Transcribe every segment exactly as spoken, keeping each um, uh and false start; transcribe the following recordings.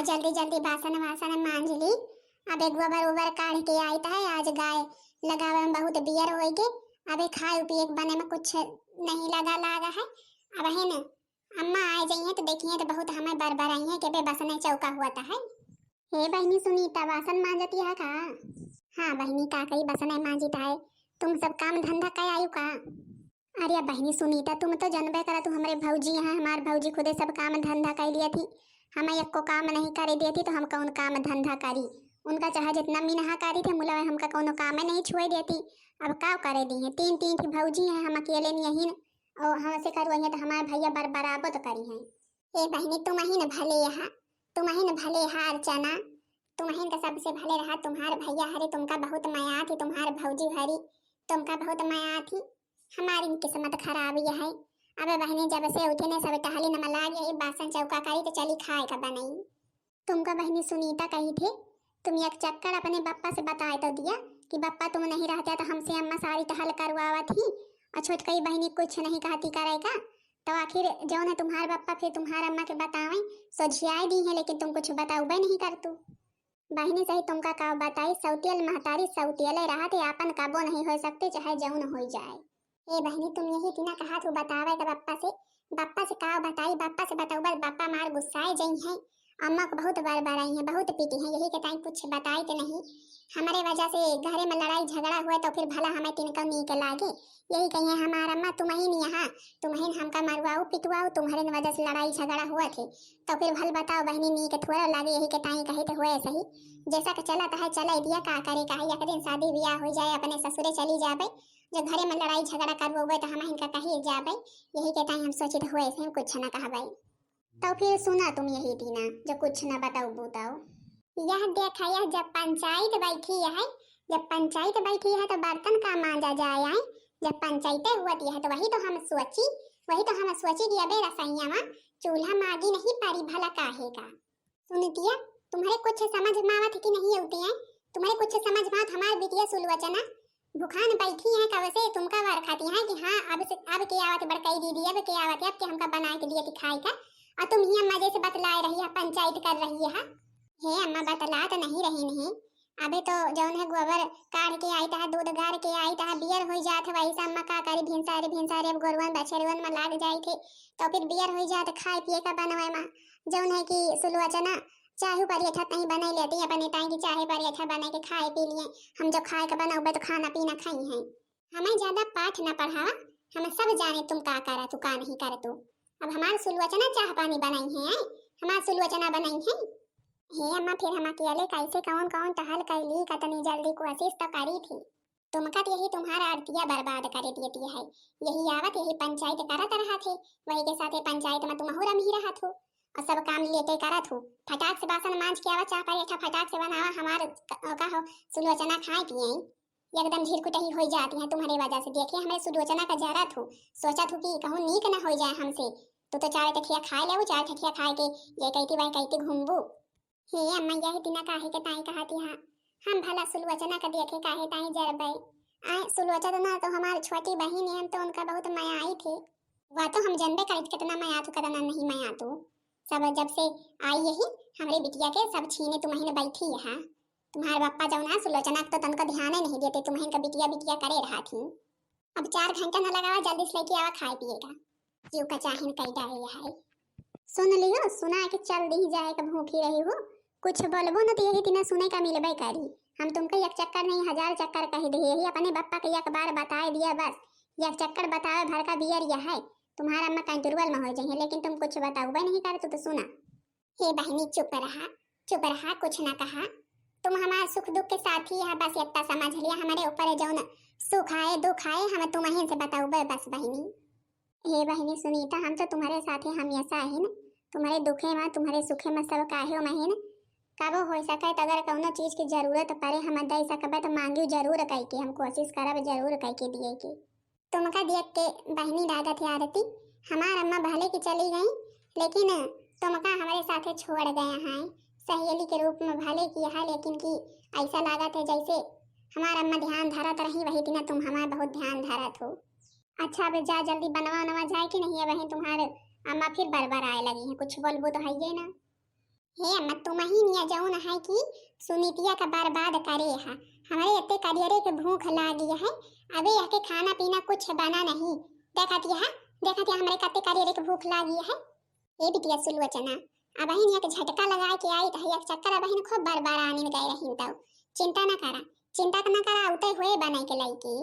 जल्दी जल्दी बासन वासन मांज ली। अबे गोबर उबर काढ़ के आइत है, आज गाय लगावे में बहुत बियर होई गे। अबे खाए पिए के बने में कुछ नहीं लगा लागा है। अब है न, अम्मा आए जाइए तो देखिए तो बहुत हमें बरबराई है कि बे बसने चौका हुआ था है। हे बहिनी सुनीता, बासन मांजती है का? हाँ बहिनी, का कही, बसने मांजित है। तुम सब काम धंधा कर आयु का? अरे बहिनी सुनीता, तुम तो जनबे करा, तू हमरे भौजी यहाँ, हमार भौजी खुदे सब काम धंधा कर लिया थी, हमें एको काम नहीं करे देती तो हम कौन काम धंधा करी? उनका चाहे जितना मिनहा करी थे मुलावे, हमका कौनो काम नहीं छुए देती। अब का करे दी है, तीन तीन थी भौजी हैं, हम अकेले नहीं हैं। और हमसे करवाइए तो हमारे भैया बर बराबर तो करी हैं। ए बहिनी, तुम ही न भले यहाँ, तुम ही न भले हा अर्चना, तुम ही न का सबसे भले रहा। तुम्हार भैया हरे, तुमका बहुत मया थी, तुम्हार भौजी हरी, तुमका बहुत मया थी। हमारी किस्मत खराब ये है। अबे बहिनी, जब से उठे ने सब टहली न मला गई, बासन चौका करी तो चली खाए का बनई। तुमका बहिनी सुनीता कही थे, तुम एक चक्कर अपने बप्पा से बताए तो दिया कि बप्पा तुम नहीं रहते तो हमसे अम्मा सारी टहल करवावत ही, और छोटकई बहिनी कुछ नहीं कहती करेगा। तो आखिर जौन है तुम्हार बप्पा फिर तुम्हार अम्मा के बतावें, सोझियाए दी है, लेकिन तुम कुछ बताउबे नहीं कर तू। बहिनी सही तुमका का बताई, सौतियल महतारी सौतियले रहत है, आपन कबो नहीं हो सकते, चाहे जौन हो जाए। ए बहिनी, तुम यही दिना कहा तू बतावे तो बप्पा से, बप्पा से का बताई, बप्पा से बताऊबा, बप्पा मार गुस्साए जई हैं। अम्मा को बहुत बरबराई हैं, बहुत पीटी हैं, यही के ताई कुछ बताई तो नहीं। हमारे वजह से घरे में लड़ाई झगड़ा हुआ तो फिर भला हमें तिनका नीक लागे? यही कही है हमार अम्मा, तुम ही नहीं यहाँ, तुम ही हमका मरवाओ पिटवाओ, तुम्हारे वजह से लड़ाई झगड़ा हुआ थे। तो फिर भल बताओ बहिनी, नीक थोड़ा लागे, यही के ताई कहे तो हुए सही। जैसा के चला तो है, चला दिया, का करे का है, एक दिन शादी ब्याह हो जाए, अपने ससुरे चली जाबे, जो घरे में लड़ाई झगड़ा करबे तो हम इनका कही जाबे, यही के ताई हम सोचित हुए से हम कुछ न कहबे। तो फिर सुना तुम यही दिना, जो कुछ न बताओ बुताओ। यह देखा, यह जब पंचायत बैठी है, जब पंचायत बैठी है तो बर्तन का मांजा जाए आए, जब पंचायत हुआ है तो वही तो हम सोची, वही तो हम सोची कि अबे रसैया में चूल्हा मागी नहीं पारी भला काहे का। सुनतिया, तुम्हारे कुछ समझ में आवत है कि नहीं होती है? तुम्हारे कुछ समझ में आवत, हमार बिटिया सुलोचना भुखान बैठी है कब से, तुमका वर खाती है कि हाँ, अब से, अब के आवत बड़कई दीदी, अब के आवत है, अब के हमका बनाए के दिए थी खाए का, और तुम हियाँ मजे से बतलाए रही है, पंचायत कर रही है। हे अम्मा, बतला तो नहीं रही नहीं, अबे तो जौन है गोबर काढ़ के आई तहा, दूध गार के आई तहा, बियर हो जात है, वही से अम्मा का करी, भिनसारे भिनसारे अब गोरुअन बछेरुअन में लाग जाई थे, तो फिर बियर हो जात खाए पिए का बनवाए में। जौन है कि सुलोचना चाहू परेठा तहीं बनाई लेती अपने ताई की, चाहे परेठा बनाए के खाए पी लिए। हम जो खाए के बनाउबे तो खाना पीना खाई हैं। हमें ज्यादा पाठ न पढ़ावा, हम सब जाने तुम का करा तू का नहीं कर तू। अब हमार सुलोचना चाह पानी बनाई है, हमार सुलोचना बनाई है। हे अम्मा, फिर हम अकेले कैसे कौन कौन टहल कैली, कतनी जल्दी कोशिश तो करी थी। तुमका तो यही तुम्हारा आरतिया बर्बाद करे देती है। यही आवत यही पंचायत करत रहा थे, वही के साथे पंचायत में तुम हो रमी रहत हो और सब काम लेटे करत हो। फटाक से बासन मांज के आवा, चाह परेठा फटाक से बनावा, हमार क-, का हो सुलोचना खाए पिए। एकदम झिरकुटही हो जाती है तुम्हारे वजह से। देखिए हमारे सुलोचना का जरा थू, सोचा थू कि कहूँ नीक ना हो जाए हमसे। तू तो चार ठठिया खाए ले, वो चार ठठिया खाए के ये कहती वह कहती घूमबू। हे अम्मा, यही दिना काहे के ताई कहती हाँ, हम भला सुलोचना का देखे काहे ताई जरबे। आए सुलोचना तो हमार छोटी बहिन है, हम तो उनका बहुत मया आई थे। वह तो हम जनबे करित कितना मया तू, कितना नहीं मया तू। सब जब से आई यही हमरे बिटिया के सब छीने तुम्हें बैठी है। तुम्हारे बप्पा जौन है सुलोचना के तो तनको ध्यान ही नहीं देते, तुम्हें का बिटिया बिटिया करे रहा थी। अब चार घंटा न लगावा, जल्दी से लेके आवा खाए पिए का। जीव का चाहिन कई डाले है। सुन लियो, सुना के चल दी जाए के भूखी रही हो। कुछ बोलबो न तो यही दिना सुने का मिलबे करी। हम तुमको एक चक्कर नहीं हजार चक्कर कह दे, यही अपने बप्पा के एक बार बताए दिया बस। एक चक्कर बतावे भर का बियर यह है। तुम्हारा अम्मा कंट्रोल में हो जाइए, लेकिन तुम कुछ बताओ नहीं कर तू तो सुना। हे बहिनी चुप रहा, चुप रहा, कुछ ना कहा। तुम हमार सुख दुख के साथी है, बस इतना समझ लिया, हमारे ऊपर जौन सुख आए दुख आए हम तुम्हें से बताउबे बस बहिनी। हे बहिनी सुनीता, हम तो तुम्हारे साथे हमेशा है न, तुम्हारे दुखे में तुम्हारे सुखे में सब काहे हो महीन। कबो हो सके तो अगर कौनो चीज की जरूरत पड़े हम दे सकबे तो मांगी जरूर कह के, हम कोशिश करब जरूर कह के दिए के। तुमका देख के बहिनी लागत है आरती, हमार अम्मा भले की चली गई, लेकिन तुमका हमारे साथे छोड़ गया है। सहेली के रूप में भले की है, लेकिन की ऐसा लागत है जैसे हमार अम्मा ध्यान धरत रही, वही दिना तुम हमार बहुत ध्यान धरत हो। अच्छा, अब जा जल्दी बनवा नवा जाए कि नहीं, वही तुम्हारे अम्मा फिर बरबर आए लगी हैं, कुछ बोलबो तो है ये ना। हे अम्मा, तुमही निया जौन है कि सुनीतिया का बर्बाद करे है। हमरे एते करियरे के भूख लागी है, अबे यहके खाना पीना कुछ बना नहीं। देखत यह, देखत यह हमरे कते करियरे के भूख लागी है। ए बिटिया सुलोचना, अबहिन एक झटका लगाए के आई त एक चक्कर अबहिन खूब बरबरानी में गए रहिन तौ। चिंता न करा, चिंता न करा, उतै हुए बने के लइकी।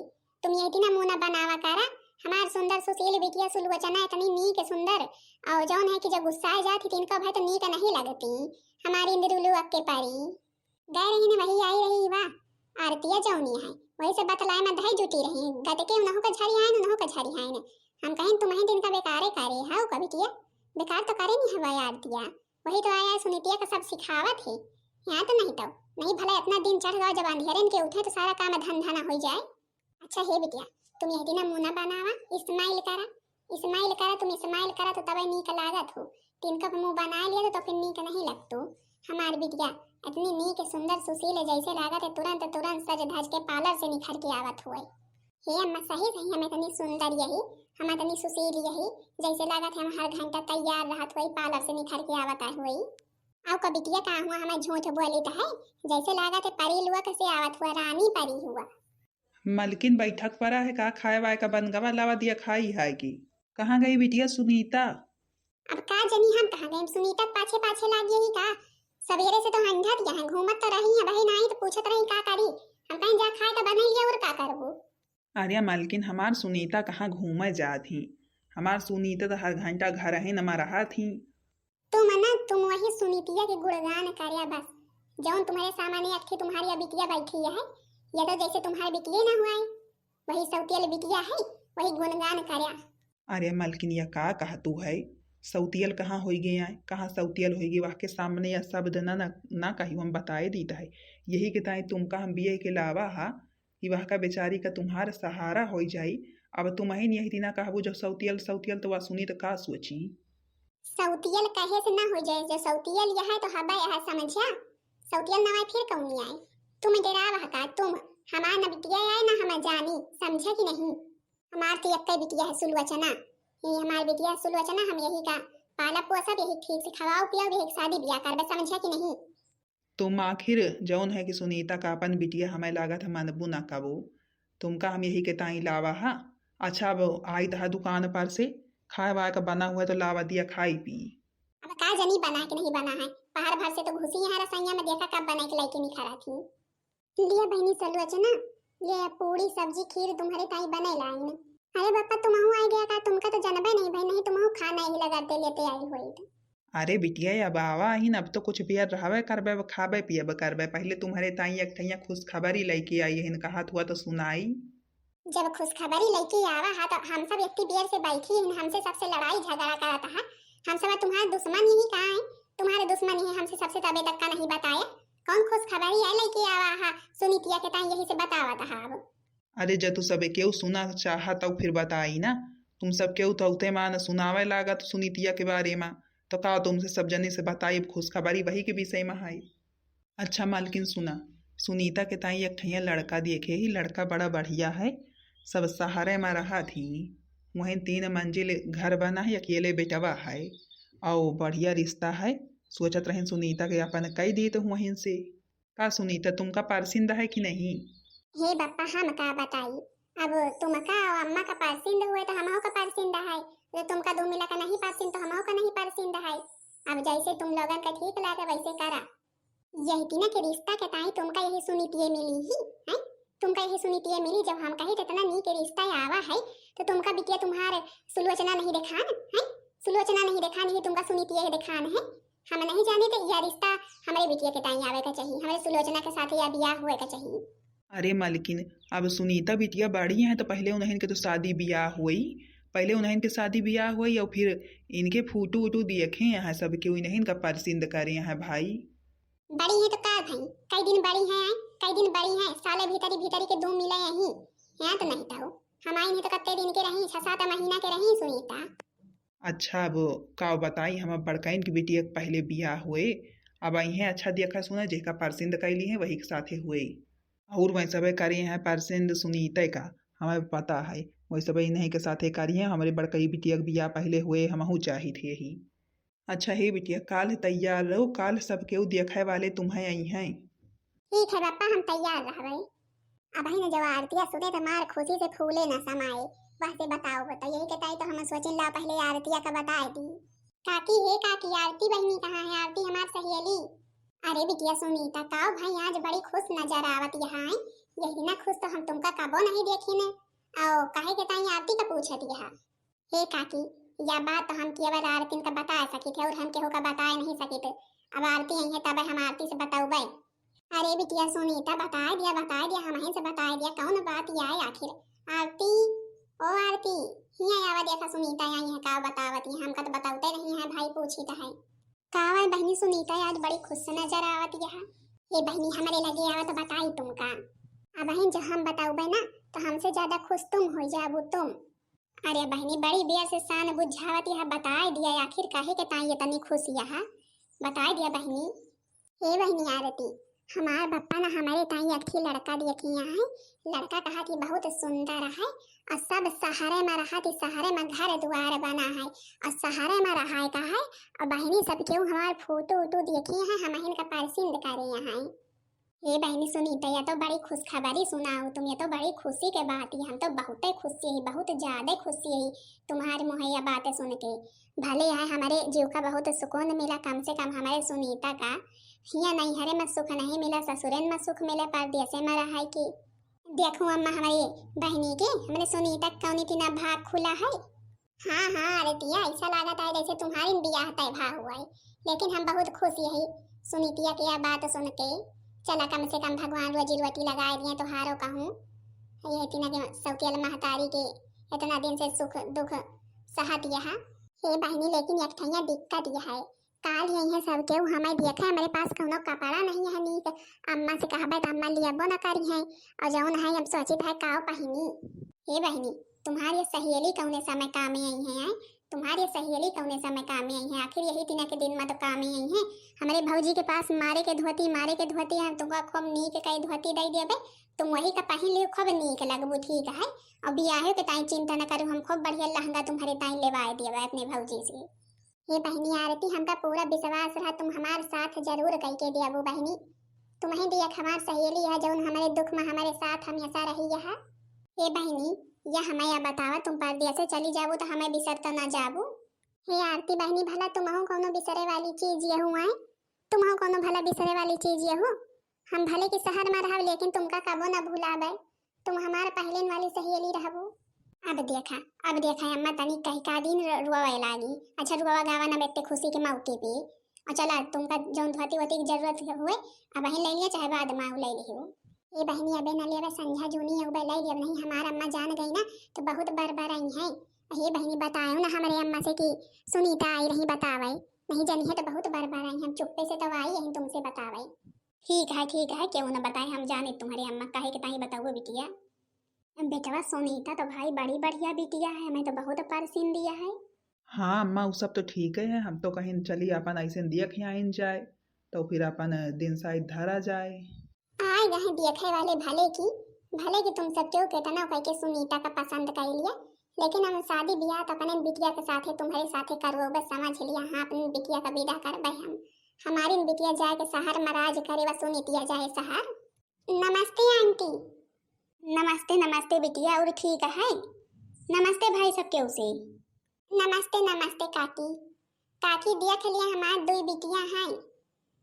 तुम यही दिना मुँह न बनावा करा, हमार सुंदर सुशील बिटिया सुलोचना इतनी नीक सुंदर, और जौन है कि जब गुस्साए जात ही तिनको भय तो नीक नहीं लगती। हमारी इंद्रुलू अक्के परी। गए रही न वही आई रही वा, आरतिया जौनी है, वही से बतलाए में धई जुटी रही, गत के उनहु का झरी आइन, उनहु का झरी आइन। हम कहें तुमही दिन का बेकारे करे हाउ का बिटिया, बेकार तो करे नहीं है वही आरतिया, वही तो आया सुनीतिया का सब सिखावत है। यहाँ तो नहीं तो, नहीं भला इतना दिन चढ़ गवा, जब अंधेरन के उठे तो सारा काम धंधा ना हो जाए। अच्छा हे बिटिया, तुम यह दिना मुँह ना बनावा, smile करा, smile करा, तुम smile करा तो तबे नीक लागत हो। तिनका पे मुँह बनाए लिया तो, तो फिर नीक नहीं लगतो। हमार बिटिया इतनी नीक सुंदर सुशील है, जैसे लागत है तुरंत तुरंत सज धज के parlour से निखर के आवत हुए। हे अम्मा, सही सही हम इतनी सुंदर यही, हम इतनी सुशील यही, जैसे लागत है हम हर घंटा तैयार रहत हुए, parlour से निखर के आवत आए हुए। आओ का बिटिया का हुआ, हमें झूठ बोली तो है, जैसे लागत है परी लोक से आवत हुआ, रानी परी हुआ। मलकिन बैठक परा है का, खाए वाए का बनगवा लावा दिया खाई है कि? कहाँ गई बिटिया सुनीता? अब का जनी हम कहाँ गई, सुनीता के पाछे पाछे लाग गई का? सवेरे से तो हंझत यहाँ घूमत तो रही है, वही नहीं तो पूछत रही का करी। हम कहीं जा खाए तो बनाई लिया और का करबू? अरे मलकिन, हमार सुनीता कहाँ घूमे जात ही? हमार सुनीता तो हर घंटा घर ही नमा रहत ही। तुम ना, तुम वही सुनीतिया के गुणगान करया बस। जौन तुम्हारे सामने अक्खी तुम्हारी अबिटिया बैठी है, या तो जैसे तुम्हारे बिटिया ना हुआ है, वही सौतियल बिटिया है, वही गुणगान करया। अरे मलकिनिया, का कहतू है? सौतियल कहाँ होई गए आए? कहाँ सौतियल होई गए? वह के सामने यह शब्द ना, ना, ना कही, हम बताए दीत है। यही के ताई तुमका हम बिये के लावा हा कि वह का बेचारी का तुम्हार सहारा होई जाई। अब तुम ही यही दिना कहबू जो सौतियल, सौतियल, तो वह सुनी तो का सोची? सौतियल कहे से ना हो जाए, जो सौतियल यह है तो हबे यह समझा। सौतियल ना आए फिर कौनी आए? तुम डेराव हका, तुम हमार न बिटिया आए ना हम जानी, समझे कि नहीं? हमार तो एक बिटिया है सुलोचना, ये हमार बिटिया है सुलोचना, हम यही का पाला पोसब, यही ठीक से खवाओ पियाओ, यही शादी ब्याह करबे, समझे कि नहीं? तुम आखिर जौन है कि सुनीता का अपन बिटिया हमें लागत है मनबू ना कबो, तुमका हम यही के ताई लावा हा। अच्छा, अब आई तहा दुकान पर से खाए वाए का बना हुआ तो लावा दिया खाई पी। अब का जनी बना कि नहीं बना है, पहर भर से तो घुसी यहाँ रसोइया में, देखा कब बना के लइके निखरा थी। लिया बहनी सलोचना, ये पूरी सब्जी खीर तुम्हारे ताई बने लाइन। अरे बापा, तुमहू आई गया का? तुमका तो जनबे नहीं भाई, नहीं तुमहू खाना यही लगा दे लेते आई हुई तो। अरे बिटिया, अब आवा ही न, अब तो कुछ बेर रहबे करबे, अब खाबे पियबे करबे। पहले तुम्हारे ताई एक ठैया खुशखबरी लइके आई है, कहत हुआ तो सुनाई। जब खुशखबरी लइके आवा हा तो हम सब इतनी बेर से बैठी हैं, हमसे सबसे लड़ाई झगड़ा करत हा। हम सब तुम्हारे दुश्मन यही का है, तुम्हारे दुश्मन यही हमसे सबसे तबे तक का नहीं बताया। कौन खुशखबरी है लइके आवा हा सुनीतिया के ताई, यही से बतावत हा अब। अरे जब तू सबे केहू सुना चाहत तो फिर बताई ना, तुम सब केहू तो उते मान सुनावे लागत सुनीतिया के बारे में, तो का तुमसे सब जने से बताई, अब खुशखबरी वही के विषय में है। अच्छा मालकिन सुना, सुनीता के ताई एक ठैया लड़का देखे ही, लड़का बड़ा बढ़िया है, सब शहरे में रहत ही, वहीं तीन मंजिल घर बना है, अकेले बेटवा है, और बढ़िया रिश्ता है, सोचत रहेन सुनीता के अपन कई दीत वहीं से। का सुनीता तुमका परसिंद है कि नहीं? हे बप्पा, हम का बताई, अब तुमका और अम्मा का परसिंद हुए तो हमहू का परसिंद है, तो तुमका दो मिला का नहीं परसिंद तो हमहू का नहीं परसिंद है। अब जैसे तुम लोगन का ठीक लागे वैसे करा। यही तीना के रिश्ता के ताई तुमका यही सुनीतिये मिली ही, हैं? तुमका यही सुनीतिये मिली, जब हम कही तो इतना नीक रिश्ता आवा है, तो तुमका बिटिया तुम्हारे सुलोचना नहीं देखान, हैं? सुलोचना नहीं देखान, यही तुमका सुनीतिये देखान है। हम नहीं जाने तो यह रिश्ता हमारे बिटिया के ताई आवे का चाहिए, हमारे सुलोचना के साथ यह ब्याह हुए का चाहिए। अरे मालकिन, अब सुनीता बिटिया बड़ी हैं तो पहले उन्हें के तो शादी ब्याह हुई, पहले उन्हें के शादी ब्याह हुई और फिर इनके फोटो वोटो देखे यहाँ सब के, इन्हें का परसिंद करे यहाँ भाई। बड़ी हैं तो का भाई, कई दिन बड़ी हैं, कई दिन बड़ी हैं, साले भीतरी भीतरी के दो मिले यही, यहाँ तो नहीं तो हम आई नहीं तो कत्ते दिन के रही, छह सात महीना के रही सुनीता। अच्छा, अब का बताई, हम बड़काइन की बिटिया के पहले बियाह हुए, अब आई हैं, अच्छा देखा सुना, जेका परसिंद कैली हैं, वही के साथे हुए। और वै सबे करे हैं परसिंद सुनीते का, हमें पता है, वै सबे इन्हीं के साथे करी हैं, हमरे बड़कई बिटिया के बियाह पहले हुए, हमहू चाहित यही। अच्छा हे बिटिया, काल्ह तैयार रहो, काल्ह सब केहू देखे वाले तुम्हें अइहैं। ठीक है बप्पा, हम तैयार रहबै। अबहिन जब आरतिया सुने त मार खुशी से फूले न समाए। वह से बताओ बता, यही के ताई तो हम सोचिन ला पहले आरतिया का बताए दी। काकी, हे काकी, आरती बहिनी कहाँ है? आरती हमार सहेली। अरे बिटिया सुनीता, काव भाई, आज बड़ी खुश नजर आवत यहाँ है। यही ना खुश तो हम तुमका कबो नहीं देखी ने। आओ, काहे के ताई आरती का पूछत यहाँ? हे काकी, या बात तो हम केवल आरतीन का बताए सकित है और हम केहू का बताए नहीं सकित। अब आरती अइहैं तब हम आरती से बतौबै। अरे बिटिया सुनीता, बताए दिया, बताए दिया, हमहिन से बताए दिया, कौन बात आए आखिर? आरती, ओ आरती, हियाँ आवा, देखा सुनीता आई है, का बतावत है, हमका तो बतौते नहीं है भाई, पूछित है। का है बहिनी सुनीता, आज बड़ी खुश नजर आवत है। हे बहिनी, हमरे लगे आवा तो बताई तुमका। अबहिन जो हम बतौबै ना, तो हमसे ज्यादा खुश तुम हो जाबू तुम। अरे बहिनी, बड़ी बेर से सान बुझावत है, बताए दिया आखिर काहे के ताई इतनी खुश है, बताए दिया बहिनी। हे बहिनी आरती, हमार बप्पा ना हमरे ताई एक ठे लड़का देखिया है। लड़का कहा कि बहुत सुंदर है और सब शहरे में रहा कि शहरे में घर द्वार बना है और शहरे में रहा है का है। और बहिनी सब केहू हमार फोटो उटो देखिया है, हमहिन का पसंद करे हैं। हे बहिनी सुनीता, या तो बड़ी खुशखबरी सुनाओ तुम, या तो बड़ी खुशी के बात है। हम तो बहुते खुशी है, बहुत ज्यादा खुशी है तुम्हारे मुहैया बातें सुन के। भले है हमरे जीव का बहुत सुकून मिला, कम से कम हमरे सुनीता का हियाँ नैहरे में सुख नहीं मिला, ससुरेन में सुख मिले, परदेसे में रहा है कि। देखो अम्मा, हमरे बहिनी के, हमरे सुनीता के कौनी तीना भाग खुला है। हाँ, हाँ, आरतिया, ऐसा लागत है जैसे तुम्हारी बियाह तय भा हुआ है, लेकिन हम बहुत खुश यही सुनीतिया के यह बात सुन के। चला, कम से कम भगवान रोजी रोटी लगाए दिए तोहारो कहूँ। यह तीना के सौकेल महतारी के इतना दिन से सुख दुख सहत यह। हे बहिनी, लेकिन एक ठैया दिक्कत यह है, काल यही है सब केहू हमें देखे, हमरे पास कौनो कपड़ा नहीं है नीक। अम्मा से कहबे त अम्मा लियबो न करी है, और जौन है हम सोचित है काव पहिनी। हे बहिनी, तुम्हारी सहेली कौने समय कामे आई है, आय? तुम्हारी सहेली कौने समय कामे आई है? आखिर यही तीना के दिन में तो कामे आई है। हमरे भौजी के पास मारे के धोती, मारे के धोती, हम तुमका खूब नीक कई धोती दे देबे, तुम वही का पहिन लियो, खूब नीक लगबू, ठीक है? और बियाहे के ताई चिंता न करू, हम खूब बढ़िया लहंगा तुम्हारे ताई लेवाए देबे अपने भौजी से। हे बहिनी आरती, हमका पूरा विश्वास रहा तुम हमार साथ जरूर कई के देबू बहिनी। तुम्हें देख हमार सहेली है जौन हमरे दुख में हमरे साथ हमेशा रही है। हे बहिनी, या हमें या बतावा, तुम परदेसे चली जाबू तो हमें बिसर तो ना जाबू। हे आरती बहिनी, भला तुमहू कौनो बिसरे वाली चीज यहू आए? तुमहू कौनो भला बिसरे वाली चीज यहू? हम भले कि शहर में रहब, लेकिन तुमका कबो ना भुलाबे। तुम हमार पहिलेन वाली सहेली रहबू। अब देखा, अब देखा अम्मा, तनी कई का दिन रो-, रोवे लागी। अच्छा, रोवा गावा ना बेटे खुशी के मौके पे। और चला, तुमका जौन धोती वोती की जरूरत हुए, अबहिन ले लिया, चाहे बाद में ले लियो। ए बहिनी, अबे ना लेबे, संझा जूनी अबे ले लिया, नहीं हमार अम्मा जान गई ना तो बहुत बरबराई है। हे बहिनी, बतायो ना हमरे अम्मा से कि सुनीता आई रही बतावे, नहीं जानी है तो बहुत बरबराई, हम चुप्पे से तो आई यही तुमसे बतावे। ठीक है, ठीक है, क्यों ना बताए, हम जाने तुम्हारे अम्मा काहे के ताई बताओ बिटिया। बेटवा सुनीता तो भाई बड़ी बढ़िया बिटिया है, हमें तो बहुत पसंद दिया है। हाँ अम्मा, वो सब तो ठीक है, हम तो कहीं चली अपन ऐसे देख आइन जाए, तो फिर अपन दिन शायद धरा जाए। आए गए देखे वाले भले की, भले की तुम सब क्यों केतना कह के सुनीता का पसंद कर लिया, लेकिन हम शादी ब्याह तो अपने बिटिया के साथे, तुम्हारे साथे करबो, बस समझ लिया। हाँ, अपनी बिटिया का विदा करबे हम। हमारी बिटिया जाए के शहर में राज करे, बस सुनीतिया जाए शहर। नमस्ते आंटी। नमस्ते, नमस्ते बिटिया, और ठीक है? नमस्ते भाई सब केहू से। नमस्ते, नमस्ते काकी। काकी देख लिया, हमार दुई बिटिया हैं।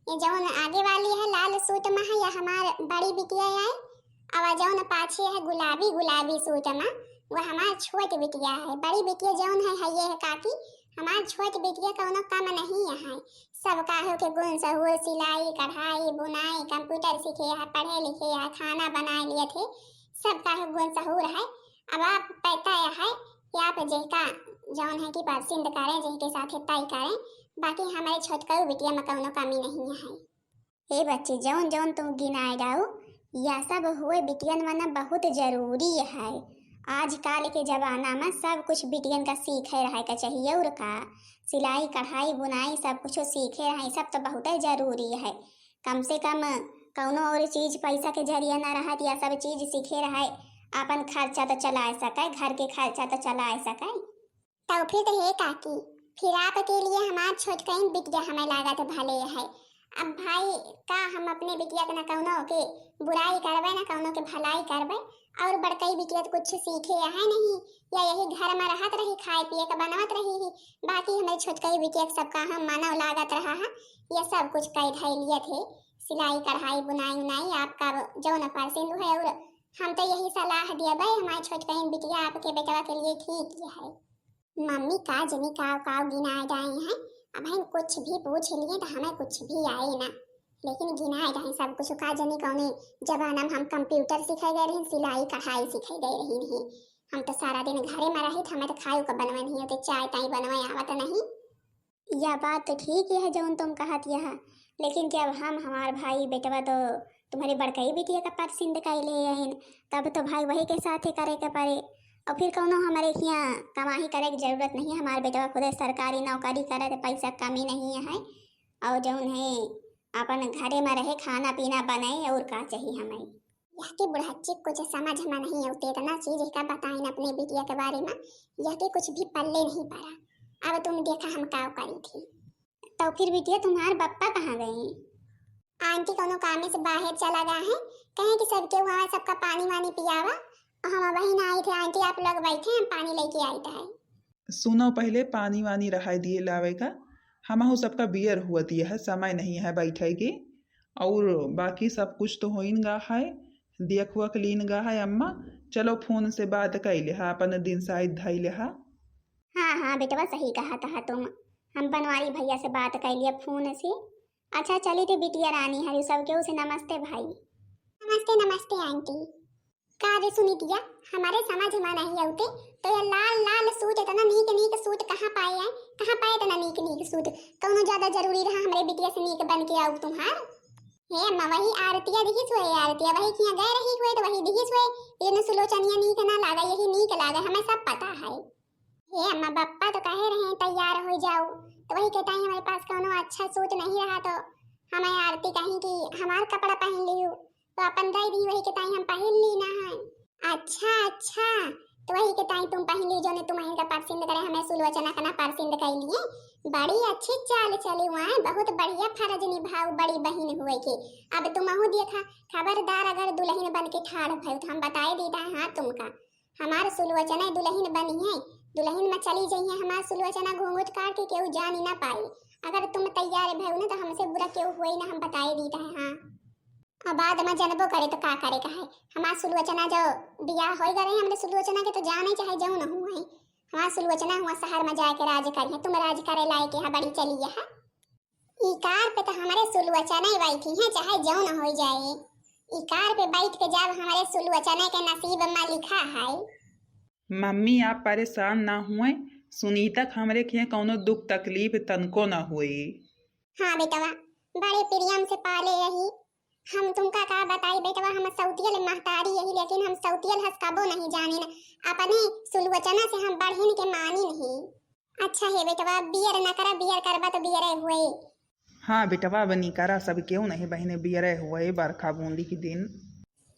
ये जौन आगे वाली है लाल सूट में है, यह हमार बड़ी बिटिया है। और जौन पाछे है गुलाबी गुलाबी सूट में, वह हमार छोट बिटिया है। बड़ी बिटिया जौन है, है ये है काकी, हमार छोट बिटिया कौनो कम नहीं है। सब काहे के गुण सहूर, सिलाई, कढ़ाई, बुनाई, कंप्यूटर सीखे है, पढ़े लिखे है, खाना बनाए लिए थे, सब काहे गुण सहूर है। अब आप पता है कि आप जेका जौन है कि पसंद करें, जेके साथे तय करें, बाकी हमारे छोटकऊ बिटिया में कौनो कमी नहीं है। हे बच्चे, जौन जौन तुम गिनाए जाओ, यह सब हुए बिटियन में ना बहुत जरूरी है। आजकल के जमाना में सब कुछ बिटियन का सीखे रहे का चाहिए, और का सिलाई, कढ़ाई, बुनाई सब कुछ सीखे रहे, सब तो बहुत जरूरी है। कम से कम कौनो और चीज पैसा के जरिया ना रहत, यह सब चीज सीखे रहे, अपन खर्चा तो चलाए सके, घर के खर्चा तो चलाए सके। तो फिर तो हे काकी, फिर आपके लिए हमार छोटकइन बिटिया हमें लागत भले है। अब भाई, का हम अपने बिटिया के न कौनो के बुराई करबे, न कौनो के भलाई करबे, और बड़कई बिटिया तो कुछ सीखे है नहीं, या यही घर में रहत रही, खाए पिए के बनवत रही ही, बाकी हमरे छोटकई बिटिया के सब काम मानव लागत रहा है, ये सब कुछ कई धई लियत है, सिलाई, कढ़ाई, बुनाई, उनाई, आपका जौन पसंद है। और हम तो यही सलाह दिया भाई, हमारे छोटकई बिटिया आपके बेटवा के लिए ठीक ही है। मम्मी, का जनी काव काव गिनाए गए हैं, अब हम कुछ भी पूछ लिए तो हमें कुछ भी आए ना, लेकिन गिनाए गए सब कुछ। का जनी कौने जमाना में हम कंप्यूटर सीखे गए रही, सिलाई कढ़ाई सीखे गए रही नहीं। हम तो सारा दिन घरे में रही, हमें तो खाए को बनवे नहीं होते, चाय ताई बनवे आवत नहीं। यह बात तो ठीक ही है जौन तुम कहत यह, लेकिन जब हम, हमार भाई बेटवा तो तुम्हारे बड़कई बिटिया का पसंद कैले हन, तब तो भाई वही के साथ ही करे के पड़े। और फिर कौनो हमारे हियाँ कमाही करे के जरूरत नहीं, हमार बेटवा खुदे सरकारी नौकरी करे तो पैसा कमी नहीं है। और जौन है अपन घरे में रहे, खाना पीना बनाए, और का चाहिए हमें। यह के बुढ़ाची कुछ समझ में नहीं होते, इतना चीज का बताइन अपने बिटिया के बारे में, यह के कुछ भी पल्ले नहीं पड़ा। अब तुम देखा हम का करी थी। तो फिर बिटिया, तुम्हार बप्पा कहाँ गए? आंटी कौनो कामे से बाहर चला गया है, कहे कि सबके वहाँ सबका पानी वानी पियावा, और हम वही ना आए थे आंटी, आप लोग बैठे, हम पानी लेके आए थे। सुनो, पहले पानी वानी रहाई दिए लावे का, हमहू सबका बियर हुआ दिया है, समय नहीं है बैठे के, और बाकी सब कुछ तो होइन गा है, देख हुआ के लीन गा है अम्मा। चलो फोन से बात कैले हा, अपन दिन साइड धैले हा। हाँ हाँ बेटवा, सही कहा था तुम, हम बनवारी भैया से बात कैलिए फोन से। अच्छा चली रे बिटिया रानी, हरी सबके उसे नमस्ते भाई। नमस्ते नमस्ते आंटी। का रे सुनीतिया, हमारे समझ में नहीं आउते, तो ये लाल लाल सूट, इतना नीक नीक सूट कहाँ पाए हैं, कहाँ पाए इतना नीक नीक सूट? कौनो ज्यादा जरूरी रहा हमरे बिटिया से नीक बन के आऊ तुम्हार? हे अम्मा, वही आरतिया दिहिस हुए, आरतिया वही किया गए रही हुए तो वही दिहिस हुए, ये न सुलोचनिया नीक ना लागे, यही नीक लागे, हमें सब पता है। हे अम्मा, बप्पा तो कहे रहे तैयार हो जाओ, तो वही कहता है हमारे पास कौनो अच्छा सूट नहीं रहा, तो हमें आरती कहीं कि हमार कपड़ा पहन लियो, तो अपन दे दी, वही के ताई हम पहिन ली ना है। अच्छा अच्छा, तो वही के ताई तुम पहिन ली, जो ने तुम अहिन का परसिंद करे, हमें सुलोचना का ना परसिंद कई लिए। बड़ी अच्छी चाल चली हुआ है, बहुत बढ़िया फर्ज निभाऊ बड़ी बहिन हुए के। अब तुम अहू देखा, खबरदार अगर दुलहिन बन के ठाड़ भई तो हम बताए दीदा है हाँ तुमका। हमार सुलोचना दुलहिन बनी है, दुलहिन में चली जइहे हमार सुलोचना घूंघट काट के केहू जानी ना पाई। अगर तुम तैयार भई ना तो हमसे बुरा केहू हुए ना, हम बताए दीदा है हाँ। अब बाद में जनबो करे तो का करे का है, हमार सुलोचना जो बियाह होई गए रहे, हमरे सुलोचना के तो जाने चाहे जौन हुए, हमार सुलोचना हुआ शहर में जाके राज करिए, तुम राज करे लायक यहाँ बड़ी चली है। ई कार पे तो हमरे सुलोचना ही बैठी है, चाहे जौन हो जाए। ई कार पे बैठ के जब हमरे सुलोचना के नसीब में लिखा है। मम्मी, आप परेशान ना हुए, सुनीता के हमरे के कौनो दुख तकलीफ तनको ना हुए। हाँ बेटवा, बड़े प्रेम से पाले यही। हम तुमका का बताई बेटवा, हम सौतियल महतारी यही, लेकिन हम सौतियल हस कबो नहीं जानिन। अपने सुलोचना से हम बढ़िन के मानिन ही। अच्छा हे बेटवा, बियर ना करा, बियर करबा तो बियरे हुए। हाँ बेटवा, अब निकरा, सब केहू नहीं बहिने, बियरे हुए बरखा बूंदी के दिन।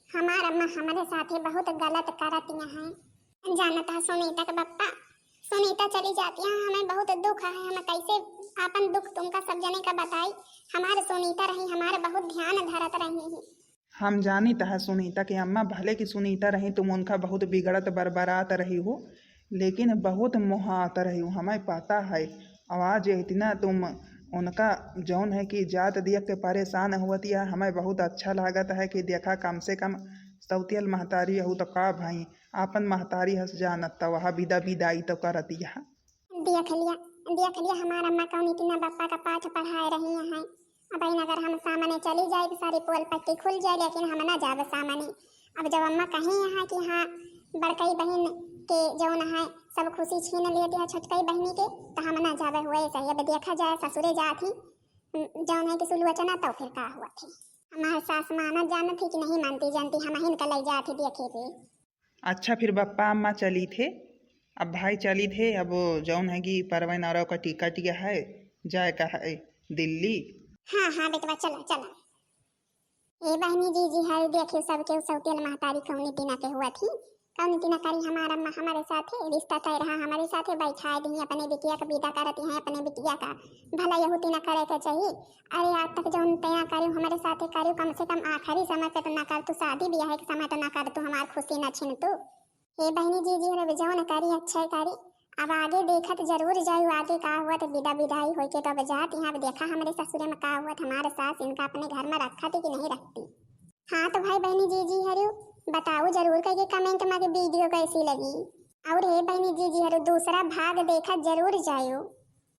हमार अम्मा हमरे साथे बहुत गलत करत हैं। जानत है सुनीता के बप्पा, सुनीता चली जाती है, हमें बहुत दुख है, हम कैसे आपन दुख तुमका सब जने का बताई। हमार सुनीता रही, हमार बहुत ध्यान धरत रही है। हम जानित है सुनीता के अम्मा, भले कि सुनीता रही, तुम उनका बहुत बिगड़त बरबरात रही हो, लेकिन बहुत मोहात रही हो, हमें पता है। आवाज इतना तुम उनका जौन है कि जात दिया के परेशान हुवत या, हमें बहुत अच्छा लागत है कि देखा कम से कम सौतियल महतारी हो तो का भाई, आपन महतारी हस जानत तो वह विदा विदाई तो करत या। देख लिया, देख लिया, हमार अम्मा कौन इतना बप्पा का पाठ पढ़ाए रही हैं। अब इन अगर हम सामने चली जाए तो सारी पोल पट्टी खुल जाए, लेकिन हम ना जाब सामने। अब जब अम्मा कहे यहाँ कि हाँ, बड़कई बहन के जौन है सब खुशी छीन लेते हैं छोटकई बहनी के, तो हम ना जाबे हुए सही। अब देखा जाए ससुरे जात ही, जौन है कि सुलोचना तो फिर का हुआ थी। हमारे सास माना जानत ही कि नहीं मानती जानती, हम अहिन का ले जात ही देखे थे। अच्छा, फिर बप्पा अम्मा चली थे, अब भाई चली थे, अब जौन है कि परवीन औरव का टिकट या है, जाए का है दिल्ली। हाँ, हाँ, बेटवा, चला, चला। ए बहनी जी, जी, हर देखियो, सबके सौतियल महतारी कौने दिना के हुआ थी। कौन तिना करी हमार अम्मा हमरे साथे, रिश्ता तय रहा हमरे साथे, बैठाए दिहीं अपने बिटिया का, विदा करत हैं अपने बिटिया का। भला यहू तिना करे के चाही। अरे आज तक जौन तया करिउ हमरे साथे करिउ, कम से कम आखिरी समय पे तो ना करतू, शादी ब्याह के समय तो ना करतू, हमार खुशी ना छीनतू। हे बहिनी जीजी हरु, जौन करी अच्छे करी, अब आगे देखत जरूर जायु आगे का हुआ तो विदा विदाई होई के तो अब जात हैं, अब देखा हमरे ससुरे में का हुआ, हमार सास इनका अपने घर में रखत कि नहीं रखती। हाँ तो भाई बहिनी जीजी हरु, बताओ जरूर करके comment में कि video कैसी लगी। और हे बहिनी जीजी हरु, दूसरा भाग देखत जरूर जायु।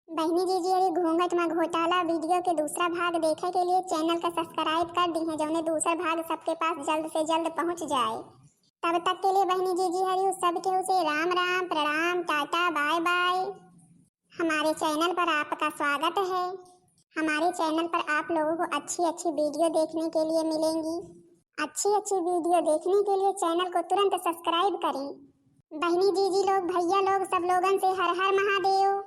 बहिनी जीजी हरु, घूंघट में घोटाला video के दूसरा भाग देखे के लिए channel का subscribe कर दिहें, जौने दूसरा भाग सबके पास जल्द से जल्द पहुँच जाए। तब तक के लिए बहिनी जीजी हरु, सब केहू से राम राम, प्रणाम, टाटा, bye bye। हमारे channel पर आपका स्वागत है। हमारे channel पर आप लोगों को अच्छी अच्छी video देखने के लिए मिलेंगी। अच्छी अच्छी video देखने के लिए channel को तुरंत subscribe करें। बहिनी जीजी लोग, भैया लोग, सब लोगन से हर हर महादेव।